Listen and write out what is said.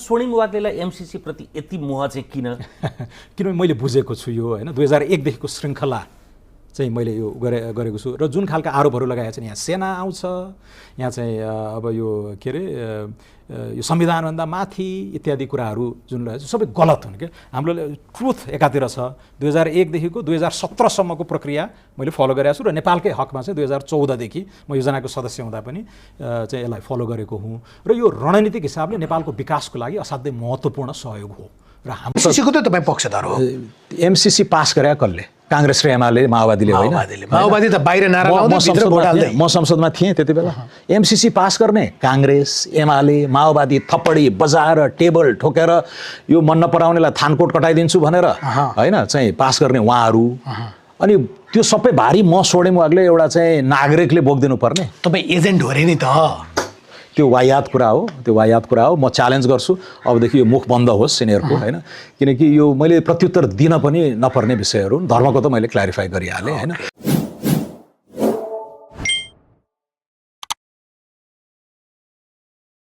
स्वर्णिम वाग्लेलाई एमसीसी प्रति यति मोह चाहिँ किन? किनभने मैले बुझेको छु यो होइन 2001 देखिको श्रृङ्खला चाहिँ मैले यो गरेको छु र जुन खालका आरोपहरू लगाएका छन् यहाँ सेना आउँछ, यहाँ चाहिँ अब यो के अरे यो संविधानभन्दा माथि इत्यादि कुराहरू जुन लगाएको सबै गलत हुन् क्या। हाम्रो ट्रुथ एकातिर छ 2001 देखिको 2017 सम्मको प्रक्रिया मैले फलो गरेको छु र नेपालकै हकमा चाहिँ 2014 देखि म योजनाको सदस्य हुँदा पनि चाहिँ यसलाई फलो गरेको हुँ र यो रणनीतिक हिसाबले नेपालको विकासको लागि असाध्यै महत्त्वपूर्ण सहयोग हो र हाम्रो एमसीसीको त तपाईँ पक्षधर हो। एमसीसी पास गरे कसले? कांग्रेस र एमाले, माओवादीले होइन। माओवादी त बाहिर नारा लाउँदै भित्र भोट हाल्दै। म संसदमा थिएँ त्यति बेला। एमसीसी पास गर्ने कांग्रेस, एमाले, माओवादी थप्पडी बजाएर टेबल ठोकेर यो मन नपराउनेलाई थानकोट कटाइदिन्छु भनेर होइन चाहिँ पास गर्ने उहाँहरू। अनि त्यो सबै भारी म स्वर्णिम वाग्ले एउटा चाहिँ नागरिकले बोक्दिनु पर्ने? तपाईँ एजेन्ट हो रे नि त। त्यो वाहियात कुरा हो। म च्यालेन्ज गर्छु अबदेखि यो मुख बन्द होस् सिनियरको होइन, किनकि यो मैले प्रत्युत्तर दिन पनि नपर्ने विषयहरू। धर्मको त मैले क्ल्यारिफाई गरिहालेँ होइन।